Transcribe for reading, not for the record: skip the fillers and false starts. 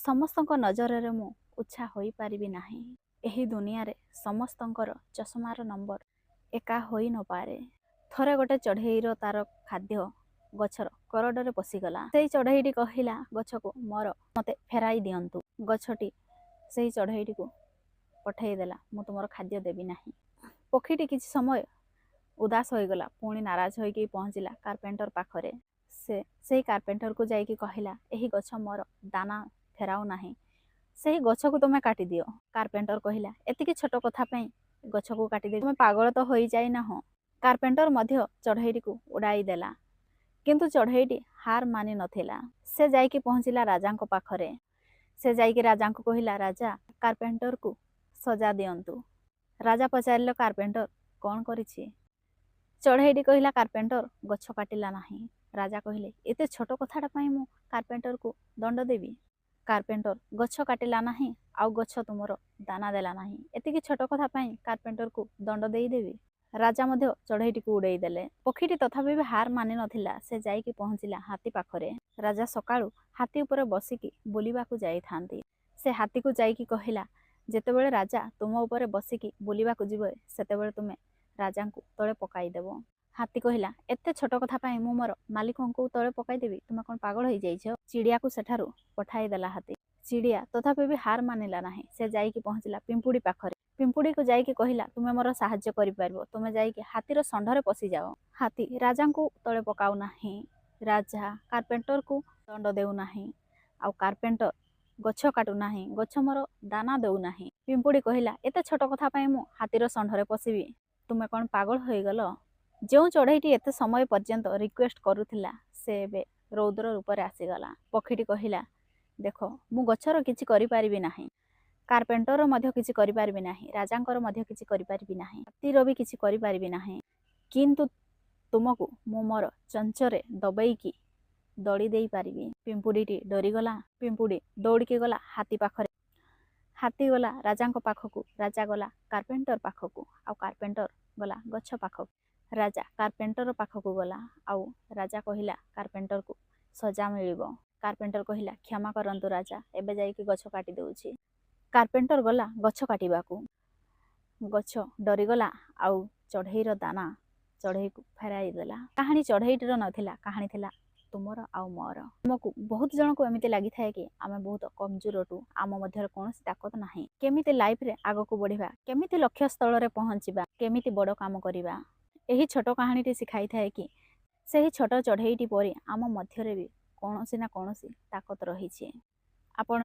ସମସ୍ତଙ୍କ ନଜରରେ ମୁଁ ଉଚ୍ଚା ହୋଇପାରିବି ନାହିଁ। ଏହି ଦୁନିଆରେ ସମସ୍ତଙ୍କର ଚଷମାର ନମ୍ବର ଏକା ହୋଇନପାରେ। ଥରେ ଗୋଟେ ଚଢ଼େଇର ତାର ଖାଦ୍ୟ ଗଛର କରଡ଼ରେ ପଶିଗଲା। ସେଇ ଚଢ଼େଇଟି କହିଲା ଗଛକୁ, ମୋର ମୋତେ ଫେରାଇ ଦିଅନ୍ତୁ। ଗଛଟି ସେହି ଚଢ଼େଇଟିକୁ ପଠେଇଦେଲା, ମୁଁ ତୁମର ଖାଦ୍ୟ ଦେବି ନାହିଁ। ପକ୍ଷୀଟି କିଛି ସମୟ ଉଦାସ ହୋଇଗଲା। ପୁଣି ନାରାଜ ହୋଇକି ପହଞ୍ଚିଲା କାର୍ପେଣ୍ଟର ପାଖରେ। ସେ ସେହି କାର୍ପେଣ୍ଟରକୁ ଯାଇକି କହିଲା, ଏହି ଗଛ ମୋର ଦାନା ଫେରାଉ ନାହିଁ, ସେହି ଗଛକୁ ତୁମେ କାଟିଦିଅ। କାର୍ପେଣ୍ଟର କହିଲା, ଏତିକି ଛୋଟ କଥା ପାଇଁ ଗଛକୁ କାଟିଦେବି? ତୁମେ ପାଗଳ ତ ହୋଇଯାଇନାହଁ? କାର୍ପେଣ୍ଟର ମଧ୍ୟ ଚଢ଼େଇଟିକୁ ଉଡ଼ାଇ ଦେଲା। କିନ୍ତୁ ଚଢ଼େଇଟି ହାର ମାନି ନଥିଲା। ସେ ଯାଇକି ପହଞ୍ଚିଲା ରାଜାଙ୍କ ପାଖରେ। ସେ ଯାଇକି ରାଜାଙ୍କୁ କହିଲା, ରାଜା, କାର୍ପେଣ୍ଟରକୁ ସଜା ଦିଅନ୍ତୁ। ରାଜା ପଚାରିଲେ, କାର୍ପେଣ୍ଟର କ'ଣ କରିଛି? ଚଢ଼େଇଟି କହିଲା, କାର୍ପେଣ୍ଟର ଗଛ କାଟିଲା ନାହିଁ। ରାଜା କହିଲେ, ଏତେ ଛୋଟ କଥାଟା ପାଇଁ ମୁଁ କାର୍ପେଣ୍ଟରକୁ ଦଣ୍ଡ ଦେବି? କାର୍ପେଣ୍ଟର ଗଛ କାଟିଲା ନାହିଁ ଆଉ ଗଛ ତୁମର ଦାନା ଦେଲା ନାହିଁ, ଏତିକି ଛୋଟ କଥା ପାଇଁ କାର୍ପେଣ୍ଟରକୁ ଦଣ୍ଡ ଦେଇଦେବି? ରାଜା ମଧ୍ୟ ଚଢ଼େଇଟିକୁ ଉଡ଼େଇ ଦେଲେ। ପକ୍ଷୀଟି ତଥାପି ବି ହାର ମାନି ନଥିଲା। ସେ ଯାଇକି ପହଞ୍ଚିଲା ହାତୀ ପାଖରେ। ରାଜା ସକାଳୁ ହାତୀ ଉପରେ ବସିକି ବୁଲିବାକୁ ଯାଇଥାନ୍ତି। ସେ ହାତୀକୁ ଯାଇକି କହିଲା, ଯେତେବେଳେ ରାଜା ତୁମ ଉପରେ ବସିକି ବୁଲିବାକୁ ଯିବେ, ସେତେବେଳେ ତୁମେ ରାଜାଙ୍କୁ ତଳେ ପକାଇଦେବ। ହାତୀ କହିଲା, ଏତେ ଛୋଟ କଥା ପାଇଁ ମୁଁ ମୋର ମାଲିକଙ୍କୁ ତଳେ ପକାଇଦେବି? ତୁମେ କ'ଣ ପାଗଳ ହେଇଯାଇଛ? ଚିଡ଼ିଆକୁ ସେଠାରୁ ପଠାଇଦେଲା ହାତୀ। ଚିଡ଼ିଆ ତଥାପି ବି ହାର ମାନିଲା ନାହିଁ। ସେ ଯାଇକି ପହଞ୍ଚିଲା ପିମ୍ପୁଡ଼ି ପାଖରେ। ପିମ୍ପୁଡ଼ିକୁ ଯାଇକି କହିଲା, ତୁମେ ମୋର ସାହାଯ୍ୟ କରିପାରିବ, ତୁମେ ଯାଇକି ହାତୀର ଷଣ୍ଢରେ ପଶିଯାଅ। ହାତୀ ରାଜାଙ୍କୁ ତଳେ ପକାଉ ନାହିଁ, ରାଜା କାର୍ପେଣ୍ଟରକୁ ଦଣ୍ଡ ଦେଉନାହିଁ, ଆଉ କାର୍ପେଣ୍ଟର ଗଛ କାଟୁନାହିଁ, ଗଛ ମୋର ଦାନା ଦେଉନାହିଁ। ପିମ୍ପୁଡ଼ି କହିଲା, ଏତେ ଛୋଟ କଥା ପାଇଁ ମୁଁ ହାତୀର ଷଣ୍ଢରେ ପଶିବି? ତୁମେ କ'ଣ ପାଗଳ ହୋଇଗଲ? ଯେଉଁ ଚଢ଼େଇଟି ଏତେ ସମୟ ପର୍ଯ୍ୟନ୍ତ ରିକ୍ୱେଷ୍ଟ କରୁଥିଲା, ସେ ଏବେ ରୌଦ୍ର ରୂପରେ ଆସିଗଲା। ପକ୍ଷୀଟି କହିଲା, ଦେଖ, ମୁଁ ଗଛର କିଛି କରିପାରିବି ନାହିଁ, କାର୍ପେଣ୍ଟର ମଧ୍ୟ କିଛି କରିପାରିବି ନାହିଁ, ରାଜାଙ୍କର ମଧ୍ୟ କିଛି କରିପାରିବି ନାହିଁ, ହାତୀର ବି କିଛି କରିପାରିବି ନାହିଁ, କିନ୍ତୁ ତୁମକୁ ମୁଁ ମୋର ଚଞ୍ଚରେ ଦବେଇକି ଦଳି ଦେଇପାରିବି। ପିମ୍ପୁଡ଼ିଟି ଡରିଗଲା। ପିମ୍ପୁଡ଼ି ଦୌଡ଼ିକି ଗଲା ହାତୀ ପାଖରେ। ହାତୀ ଗଲା ରାଜାଙ୍କ ପାଖକୁ, ରାଜା ଗଲା କାର୍ପେଣ୍ଟର ପାଖକୁ, ଆଉ କାର୍ପେଣ୍ଟର ଗଲା ଗଛ ପାଖକୁ। ରାଜା କାର୍ପେଣ୍ଟର ପାଖକୁ ଗଲା ଆଉ ରାଜା କହିଲା କାର୍ପେଣ୍ଟରକୁ ସଜା ମିଳିବ। କାର୍ପେଣ୍ଟର କହିଲା, କ୍ଷମା କରନ୍ତୁ ରାଜା, ଏବେ ଯାଇକି ଗଛ କାଟି ଦେଉଛି। କାର୍ପେଣ୍ଟର ଗଲା ଗଛ କାଟିବାକୁ। ଗଛ ଡରିଗଲା ଆଉ ଚଢ଼େଇର ଦାନା ଚଢ଼େଇକୁ ଫେରାଇ ଦେଲା। କାହାଣୀ ଚଢ଼େଇଟିର ନଥିଲା, କାହାଣୀ ଥିଲା ତୁମର ଆଉ ମୋର। ଆମକୁ ବହୁତ ଜଣଙ୍କୁ ଏମିତି ଲାଗିଥାଏ କି ଆମେ ବହୁତ କମଜୋର ଅଟୁ, ଆମ ମଧ୍ୟରେ କୌଣସି ତାକତ ନାହିଁ। କେମିତି ଲାଇଫରେ ଆଗକୁ ବଢ଼ିବା, କେମିତି ଲକ୍ଷ୍ୟସ୍ଥଳରେ ପହଞ୍ଚିବା, କେମିତି ବଡ଼ କାମ କରିବା, ଏହି ଛୋଟ କାହାଣୀଟି ଶିଖାଇଥାଏ କି ସେହି ଛୋଟ ଚଢ଼େଇଟି ପରି ଆମ ମଧ୍ୟରେ ବି କୌଣସି ନା କୌଣସି ତାକତ ରହିଛି। ଆପଣ